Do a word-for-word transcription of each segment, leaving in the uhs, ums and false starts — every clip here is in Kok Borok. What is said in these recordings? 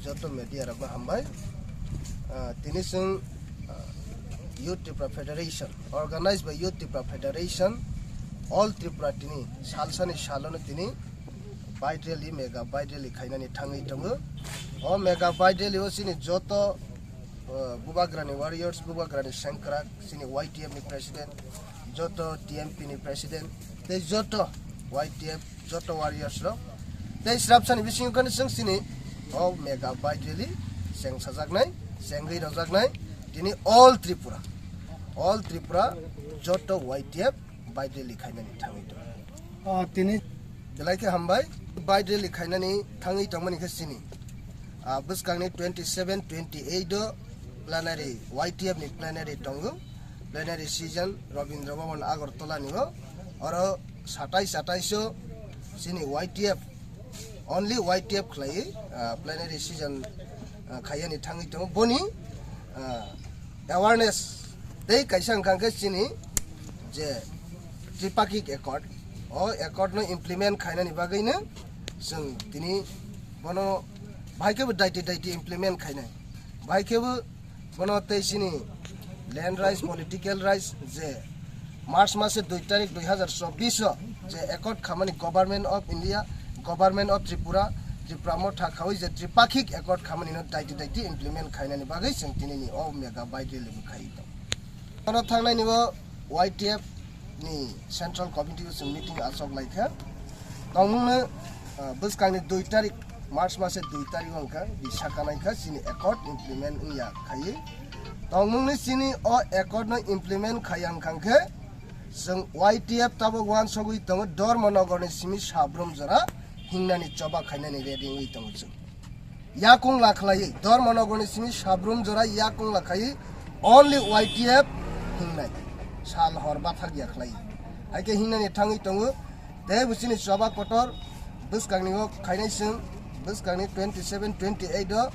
Joto media rokno hambai. Ah, tini chwng, ah, Youth Tripura Federation, organized by Youth Tripura Federation, All Tripura tini salsani salono tini bike rally, mega bike rally khainani thangwi tongo. O mega bike rally o chini joto, ah, Bubagrani warriors, Bubagrani sengkrak, chini Y T F ni president, joto T M P ni president, tei joto Y T F joto warriors rok. Tei srapsani bisingo khe chwng chini o mega bike rally chengsajaknai, chengwi rwjaknai, tini all Tripura, all Tripura joto Y T F bike rally khainani thangwi tongo. O, tini belai khe hambai, bike rally khainani thangwi tongmani khe chini, ah, bwskangni twenty seven, twenty eight o plenary, Y T F ni plenary tongo, plenary session Rabindra Bhavan Agartala ni o, oro satais satais o chini Y T F, only Y T F khlaiwi, ah, plenary session, ah, khaiyani thangwi tongo. Boni, ah, awareness tei kaisa wngkha khe chini je Tripakhik Accord, o accord no implement khainani bagwino chwng tini bono bahai khe bo daiti daiti implement khainai, bahai khe bo Bono tei chini land rights, political rights je March mase dui tarik dui hazar chobbish o je accord khamani Government of India, Government of Tripura, Tripura Motha khawi je tripakhik accord khamani no daiti daiti implement khainani bagwi chwng tinini o mega bike rally bo khai tong. Bono thangnaini bo Y T F ni Central Committee o chwng meeting achok lai kha. Tongmungno, ah, bwskangni dui tarik, March mase dui tarik wngkha, bi sakha nai kha chini accord implement wngya khaiwi. Tongmungni chini o accord no implement khaiya wngkha khe, chwng Y T F tabuk uansugwi tongo, Dharmanagar ni simi Sabrum jora hingnani choba khainani ready wngwi tongo chwng. Yakung la khlaiwi, Dharmanagar ni simi Sabrum jora yakung la khaiwi only Y T F hingnai. Sal hor bathak ya khlaiwi. Hai khe hingnani thangwi tongo. Tei bo chini choba kotor bwskangni o khainai chwng, bwskangni twenty seven, twenty eight o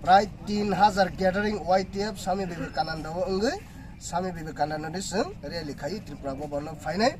prai tin hazar gathering Y T F Swami Vivekananda o wngwi, Swami Vivekananda ni chwng rally khaiwi Tripura Bhavan no phainai.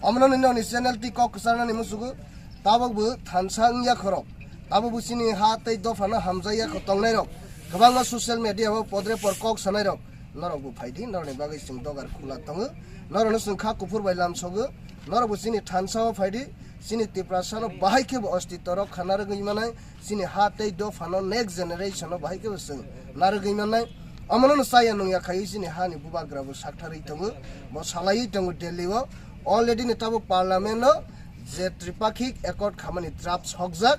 Omono nini oni channel twi kok kwcharnani musugo, tabuk bo thansa wngya khorok, tabuk bo chini ha tei dophano hamjakya kho tongnai rok, kwbangma social media o podre por kok sanai rok, norok bo phaidi, norokni bagwi chwng dogar khula tongo, norokno chwng kha kuphur bai lamsogo, norok bo chini thansa o phaidi, chini Tiprasa no bahai khe bo ostitto rok khana rwgwi manai, chini ha tei dophano next generation o bahai khe bo chwng narwgwi mannai. Omono no chaya nungya khaiwi chini hani bubagra bo saktharwi tongo, bo salaiwi tongo Delhi o. Already ni tabuk parliament o je tripakhik accord khamani draft sokjak,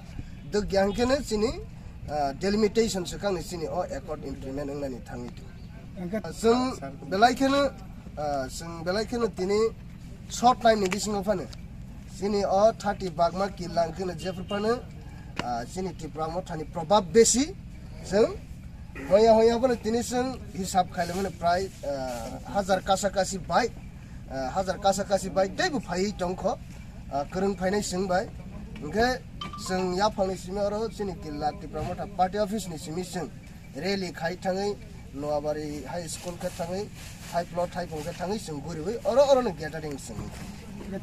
dwkya hwnkhe no chini, ah, delimitation swkangni chini o accord implement wngnani thangwi tongo. Hwnkhe chwng belai kheno, ah, chwng belai kheno tini short time ni bisingo phano chini o thirty bagma killa wngkheno jephru phano, ah, chini Tipra Mothani probab besi chwng hoya hoya phano tini chwng hisab khaile mano prai, ah, hajar kasa kasi bai, ah, hajar kasa kasi bai teibo phaiwi tongkho, ah, kwrwng phainai chwng bai. Hwnkhe chwng yaphangni simi oro chini killa Tipra Motha party office ni simi chwng rally khai thangwi, Noabari High School khe thangwi, Thaiplo Thaipung khe thangwi chwng guriwi oro oro ni gathering chwng.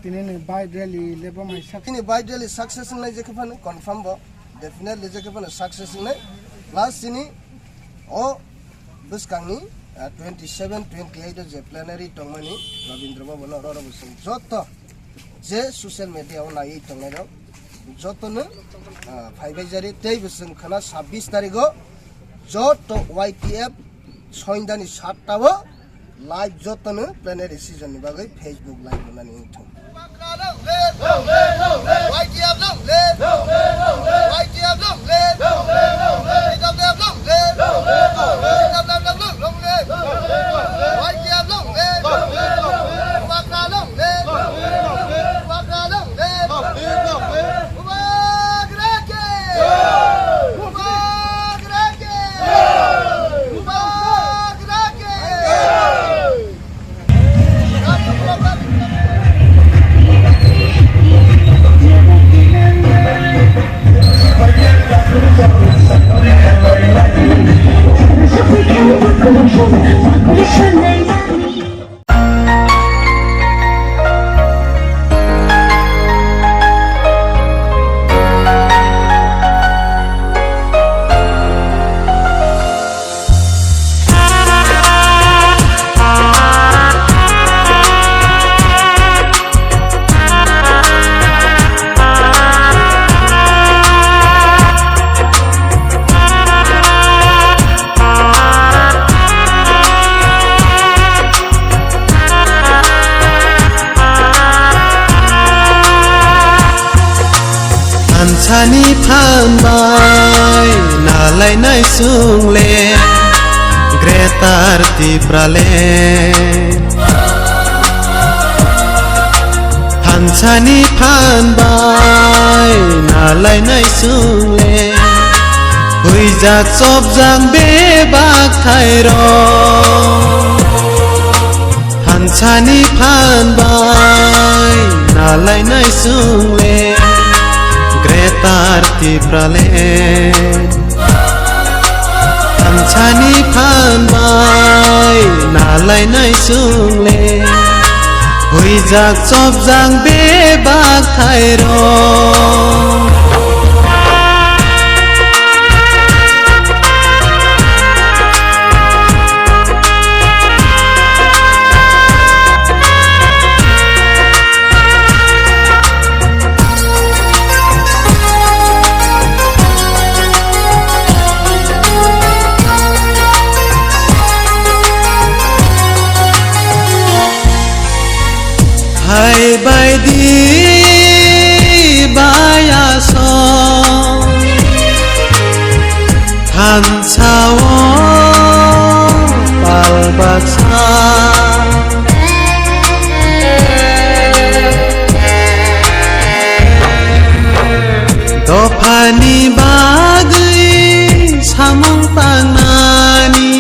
Tini ni bike rally le bo mai sak- Tini bike rally success wngnai je khe phano confirm bo, definitely je khe phano success wngnai. Plus chini o bwskangni, ah, twenty seven, twenty eight o je plenary tongmani Rabindra Bhavan oro oro bo chwng joto je social media o naiwi tongnai rok jotono, ah, phaibai jari tei bo chwng khana sabbish tarikh o joto Y T F soindani satta o live jotono plenary session ni bagwi Facebook live rwnani wngthung. Naisung le Greater Tipraland. Thansani phan bai nalai naisung le huijak chopjak bebak thairok. Thansani phan bai nalai naisung le Greater Tipraland. Thansani phan bai nalai naisung le huijak chopjak bebak thairok. Hai bai di bai asong thansa o pal baksa. Dophani bagwi samung tangnani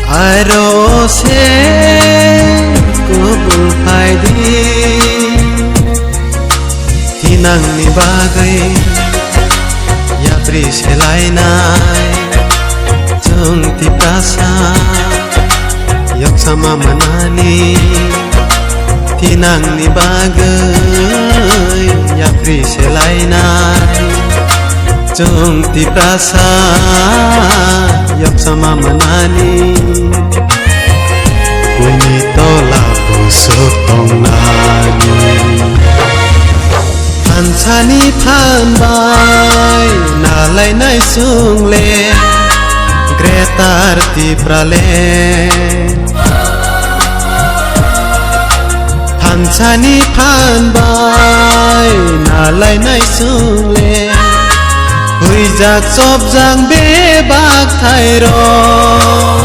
aro se kubul phaidi. Thinangni bagwi yapri selainai chwng Tiprasa yoksama manani. Thinangni bagwi yapri selainai chwng Tiprasa yoksama manani. Buini tola busuk tongnani. Thansani phan bai nalai naisung le Greater Tipraland. Thansani phan bai nalai naisung le huijak chopjak bebak thairok.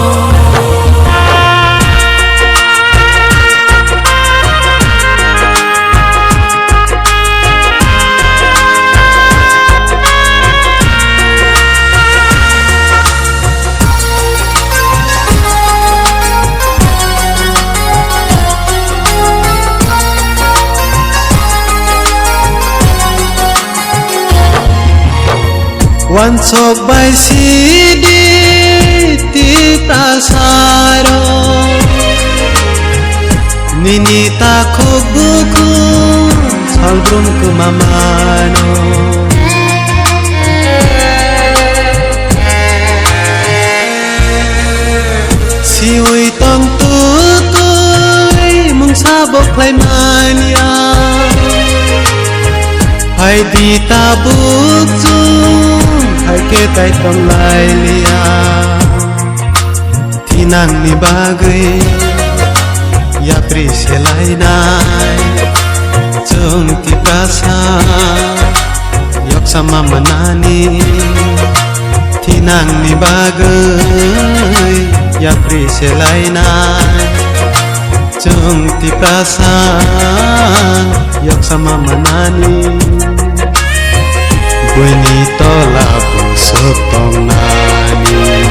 Wansok bai sidi Tiprasarok, nini takhuk bukhuk salbrum kwma mano. Siwi tong tutwi mungsa bo khlai manya. Phaidi tabuk chwng hai khe tai tong lai liya. Thinangni bagwi yapri selainai chwng Tiprasa yoksama manani. Thinangni bagwi yapri selainai chwng Tiprasa yoksama manani. Buini tola busuk tongnani.